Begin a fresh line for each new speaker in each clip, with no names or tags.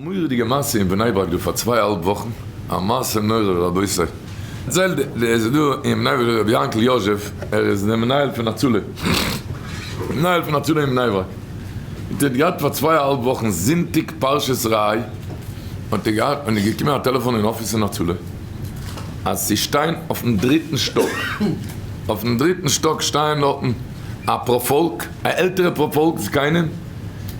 מורא'דיגע מעשה אין בני ברק דא פאר צוויי אהאלב וואכן, א מעשה נורא רבותי. דערציילט די עס איז דא אין בני ברק רבי יענקל יוזשעף ער איז דער מנהל פון הצלה מנהל פון הצלה אין בני ברק האט ער געהאט פאר צוויי אהאלב וואכן זונטאג פרשת ראה האט ער געהאט ווען איז געקומען א טעלעפאן אין אפיס אין הצלה אז ס'שטיין אויפן דריטן שטאק אויפן דריטן שטאק שטייען דארטן א פארפאלק א עלטערע פארפאלק זקנים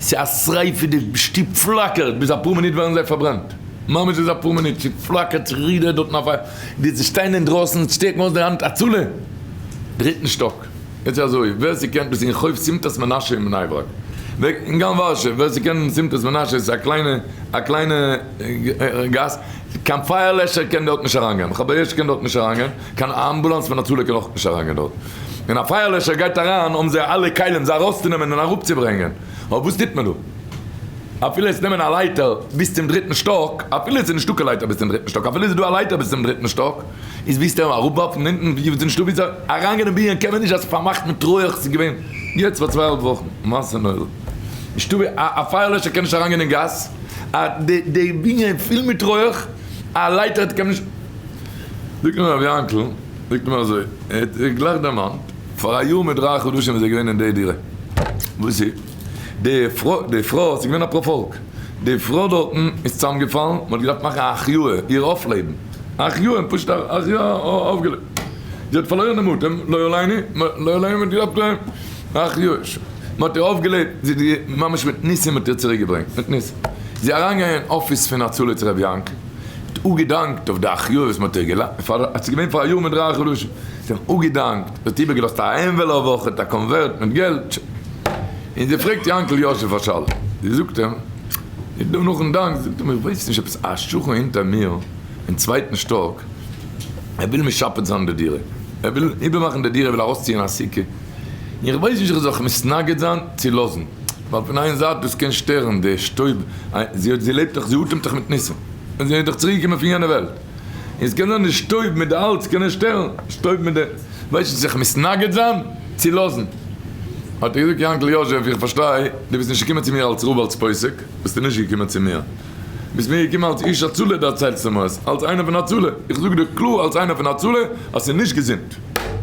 ס'איז א שריפה די שטוב פלאקערט ביז אפאר מינוט ווערן זיי פארברענט ממש ביז אפאר מינוט ס'פלאקערט ס'רודערט דארטן א פייער די שטייען אינדרויסן שטעקן אויס די האנט הצלה דריטן שטאק יעצט איז אזוי ווער ס'קען דאס אין חוף סמטת מנשה אין בני ברק אין גן ווארשע ווער ס'קען סמטת מנשה איז א קליינע א קליינע גאס קיין פייער לעשער קען דארט נישט אריינגיין מכבי אש קען דארט נישט אריינגיין קיין אמבולאנס פון הצלה קען אויך נישט אריינגיין דארט. ווען א פייערלעשער גייט אריין האבן זיי אלע כלים זיי ארויסצונעמען און אראפצוברענגען, אבער וואס טוט מען דא? אפילו עס נעמען א לייטער ביז צום דריטן שטאק, אפילו עס איז נישטא קיין לייטער ביז צום דריטן שטאק, אפילו עס איז דא א לייטער ביז צום דריטן שטאק, איז ווילסטו אים אראפווארפן אונטן ווי עס איז נישטא ווי צו אריינגיין אין בנין קען מען נישט אז עס איז פארמאכט מיט רויעך, עס איז געווען יעצט פאר צוויי אהאלב וואכן, מעשה נורא, נישטא ווי א פייערלעשער קען נישט אריינגיין אין גאס, די בנין איז פול מיט רויעך, א לייטער קען מען נישט. זאגט מיר רבי יענקל, זאגט מיר אזוי, ער האט זיך גלייך דערמאנט, פאר א יאר מיט דריי חדשים איז ער געווען אין די דירה, וואס איז? די פרוי, די פרוי, ס'איז געווען א פארפאלק, די פרוי דארטן איז צוזאמגעפאלן, מ'האט געדארפט מאכן א החייאה, איר אויפלעבן, א החייאה, פשוט א החייאה אויפגעלעבט, זי האט פארלוירן דעם אטעם, לא עלינו, לא עלינו, מ'האט געדארפט א החייאה, מ'האט איר אויפגעלעבט, זי האט ממש מיט ניסים האט איר צוריקגעברענגט, מיט ניסים, זי איז אריינגעגאנגען אין אפיס פון הצלה צו רבי יענקל. האט אפגעדאנקט אויף די החייאה וואס מ'האט איר געלייגט, פאר עס איז געווען פאר א יאר מיט דריי חדשים, זי האט אפגעדאנקט, זי האט איבערגעלאזט א ענוועלאפ אויך, א קאנווערט מיט געלט, און זי פרעגט יענקל יוסף א שאלה, זי זאגט אים, דא נאכן דאנק, זאגט אים, איך ווייס נישט עפעס א שכן אונטער מיר אין צווייטן שטאק, ער וויל משפץ זיין די דירה, ער וויל איבערמאכן די דירה, ער וויל ארויסציען א סוכה, איך ווייס נישט איך זאל זיך מתנגד זיין צו לאזן, ווייל פון איין זייט דאס קען שטערן די שטויב, זי האט זי לעבט דאך זי אטעמט דאך מיט ניסים, און זי איז דאך צוריק געקומען פון יענע וועלט, און ס'קען זיין די שטויב מיט די אלץ קענען שטערן, שטויב מיט די, ווייס נישט זיך מתנגד זיין צו לאזן. האט ער געזאגט יענקל יוזשעף איך פארשטיי דו ביסט נישט געקומען צו מיר אלס רב אלס פוסק, ביסטו נישט געקומען צו מיר, ביסט מיר געקומען אלס איש הצלה דערציילסטו מיר עס אלס איינער פון הצלה, איך זאג דיר קלאר אלס איינער פון הצלה אז ס'איז נישט געזונט.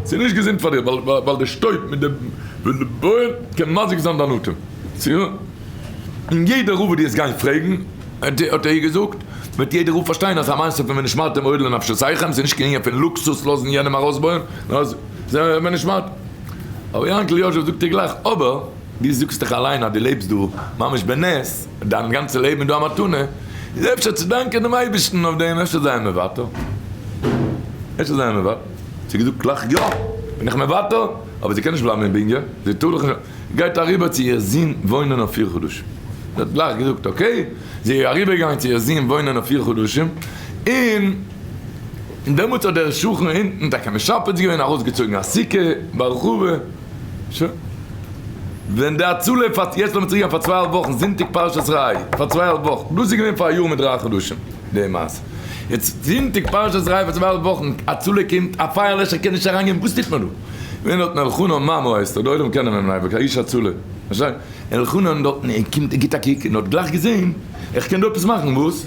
ס'איז נישט געזונט פאר דיר ווייל די שטויב מיט די בויען קען מזיק זיין דיין אטעם. און יעדער רב וואס דו וועסט גיין פרעגן, האט ער איר געזאגט, וועט יעדער רב פארשטיין אז ס'איז א מעשה פון ונשמרתם מאוד לנפשותיכם, ס'איז נישט קיין ענין פון לוקסוס לאזן יענעם ארויסבויען, נאר ס'איז ונשמרתם. אבער יענקל יוזשעף זאגט איר גלייך, אבער דו זאגסט דאך אליין אז דו לעבסט דא ממש בנס, דיין גאנצע לעבן איז דא א מתנה, איז אפשר צו דאנקען דעם אייבערשטן אויף דעם, אפשר זיי מוותר, אפשר זיי מוותר. זי האט געזאגט גלייך יא, בין איך מוותר, אבער זי קען נישט בלייבן אין בנין, זי טאר דאך נישט, גייט אריבער צו איר זון וואוינען אויף פיר חדשים. זי האט גלייך געזאגט okay, זי איז אריבערגעגאנגען צו איר זון וואוינען אויף פיר חדשים, און דעמאלטס האט דער שכן אונטן טאקע משפץ געווען, ארויסגעצויגן א סוכה בהרחבה, שוין. ווען די הצלה פאר, יעצט לאמיר צוריק גיין פאר צוויי אהאלב וואכן, זונטאג פרשת ראה, פאר צוויי אהאלב וואכן, דאס איז געווען פאר א יאר מיט דריי חדשים די מעשה, יעצט זונטאג פרשת ראה פאר צוויי אהאלב וואכן, הצלה קומט, א פייערלעשער קען נישט אריינגיין, וואס טוט מען דא? געווען דארטן אלחנן מאמא הייסט ער, די עולם קען אים אין בני ברק, א איש הצלה, פארשטיי, אלחנן דארטן, ער קומט ער גיבט א קוק און האט גלייך געזען, איך קען דא עפעס מאכן, וואס?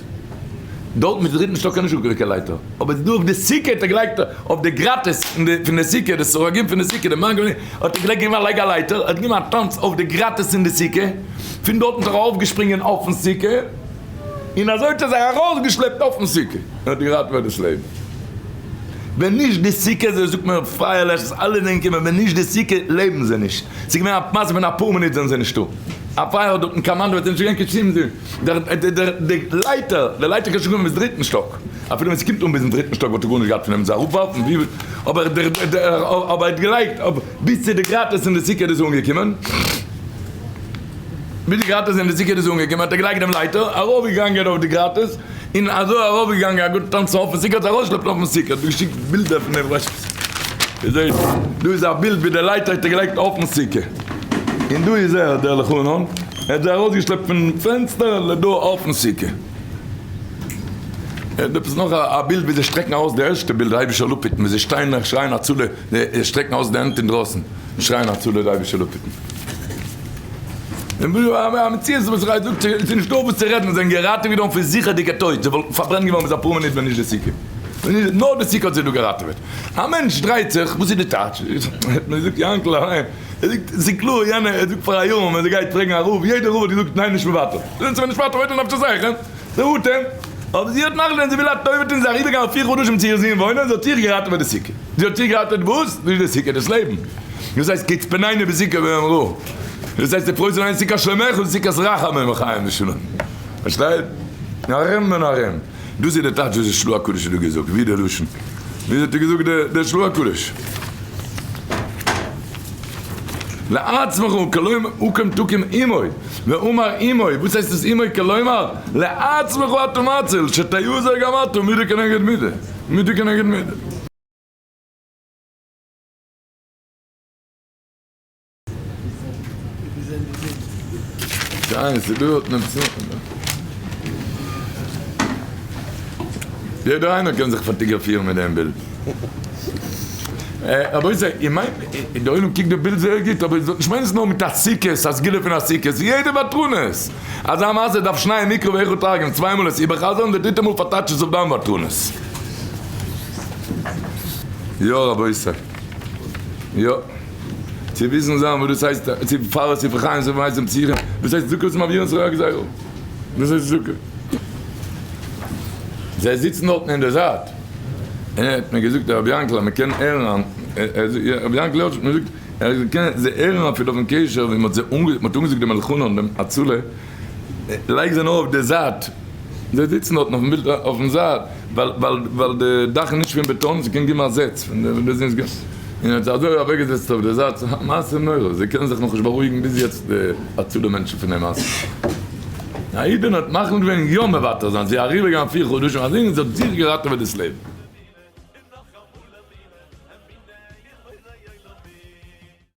דארט מיט דריטן שטאק קען נישט אנקומען קיין לייטער, אבער דא אויף די סוכה האט ער געלייגט אויף די גראטעס פון די פון די סוכה, די סורגים פון די סוכה, די מאנגל, האט ער געלייגט געגעבן א לייג א לייטער, ער האט געגעבן א טאנץ אויף די גראטעס אין די סוכה, פון דארטן איז ער ארויפגעשפרינגען אויפן סוכה, און אזוי האט ער זיך ארויסגעשלעפט אויפן סוכה, און האט געראטעוועט דאס לעבן. ווען נישט די סוכה, אזוי זאגט מען פייערלעשערס, אלע זענען געקומען, ווען נישט די סוכה לעבן זיי נישט, ס'איז געווען א מעשה פון אפאר מינוט זענען זיי נישטא, א פייער האט דארטן קאמאנדעוועט, ס'איז נישט געווען קיין שום זין. די לייטער, די לייטער קען שוין קומען ביז דריטן שטאק, אפילו ווען ס'קומט אן ביזן דריטן שטאק וואלט ער גארנישט געהאט פון אים זיי אראפווארפן, אבער אבער ער האט געלייגט ביז צו די גראטעס אין די סוכה איז אנגעקומען, ביז די גראטעס אין די סוכה איז אנגעקומען האט ער געלייגט דעם לייטער, ארויפגעגאנגען אויף די גראטעס, און אזוי ארויפגעגאנגען א גוטע טאנץ אויפן סוכה האט זיך ארויסגעשלעפט אויפן סוכה, האט געשיקט בילדער פון דעם רשע. איר זעט, דא איז א בילד ווי די לייטער האט ער געלייגט אויפן סוכה, און דא איז ער דער אלחנן, ער האט זיי ארויסגעשלעפט פון פענסטער לדא אויפן סוכה. ער האט עפעס נאך א בילד ווי זיי שטרעקן ארויס די ערשטע בילד די אייבישטער זאל אפהיטן ווי זיי שטייען און שרייען הצלה, זיי שטרעקן ארויס די הענט אינדרויסן און שרייען הצלה די אייבישטער זאל אפהיטן. א מציאות וואס איך זאג ס'איז נישטא וואס צו רעדן, זיי זענען געראטעוועט געווארן פון זיכערדיגע טויט, זיי וואלטן פארברענט געווארן ביז אפאר מינוט ווען נישט די סוכה, נאר די סוכה האט זיי דא געראטעוועט. א מענטש דרייט זיך, וואס איז די טייטש? האט מיר געזאגט יענקל אליין, ער זאגט ס'איז קלאר יענער, ער זאגט פאר א יאר ווען זי גייט פרעגן א רב, יעדער רב האט געזאגט ניין נישט מוותר, זענען זיי נישט מוותר וועט ער נפשו זייכען, זי האט אים, אבער זי האט מחליט געווען זי וויל א טובה טון זי איז אריבערגעגאנגען פיר חדשים צו איר זון וואוינען, זי האט זיך געראטעוועט די סוכה, זי האט זיך געראטעוועט וואס? נישט די סוכה, דאס לעבן, דאס הייסט כצפנינו בסוכה ביום רעה, דאס הייסט די פרוי זאל זיין סוכת שלומך און סוכת רחמים וחיים ושלום, פארשטייט? ארום און ארום, דאס איז די טייטש וואס די של"ה הקדוש האט דא געזאגט, ווי די לשון? ווי האט ער געזאגט די של"ה הקדוש? לעצמך כלומר הוקם תקים עמו ואמר עמו, וואס הייסט עס עמו כלומר? לעצמך אתה מציל שתיעזר גם אתה מידה כנגד מידה, מידה כנגד מידה. שיין, ס'דא האט מען צו. יעדער איינער קען זיך פאטאגראפירן מיט דעם בילד. רבותי, איך מיין, די עולם קוקט די בילד זייער גוט, אבער איר זאלט נישט מיינען ס'איז נאר מיט א סוכה, ס'איז א סגולה פון א סוכה, ס'איז יעדע ותרנות. אזא מעשה דארף שנים מקרא ואחד תרגום, צוויי מאל עס איבערחזר'ן, די דריטע מאל פארטייטש עס אויף דיין ותרנות. יא רבותי. יא. צו וויסן זיין וואס דאס הייסט, צו פאר עס איז פאר חיים צו ווייסן פסיכים, וואס הייסט צדקה וואס מעבירין שכר גזירה. וואס הייסט צדקה? זיי זיצן דארטן אין די זייט. ער האט מיר געזאגט רבי יענקל אז מען קען הערן, רבי יענקל האט מיר געזאגט אז מען קען זיי הערן אפילו אויפן קשר ווי מען האט זיי מען האט אנגעזאגט דעם אלחנן דעם הצלה, לייג זיי נאר אויף די זייט, זיי זיצן דארטן אויפן בילד אויפן זייט, ווייל ווייל ווייל די דאך איז נישט פון בעטאן, ס'קען געבן א זעץ פון די זון, און ער האט זיי אזוי אוועקגעזעצט אויף די זייט, ס'איז א מעשה נורא, זיי קענען זיך נאכנישט בארואיגן ביז יעצט די הצלה מענטשן פון די מעשה. א אידענע האט מחליט געווען יא מוותר זיין, זי איז אריבערגעגאנגען פיר חדשים אזוי און זי האט זיך געראטעוועט דאס לעבן.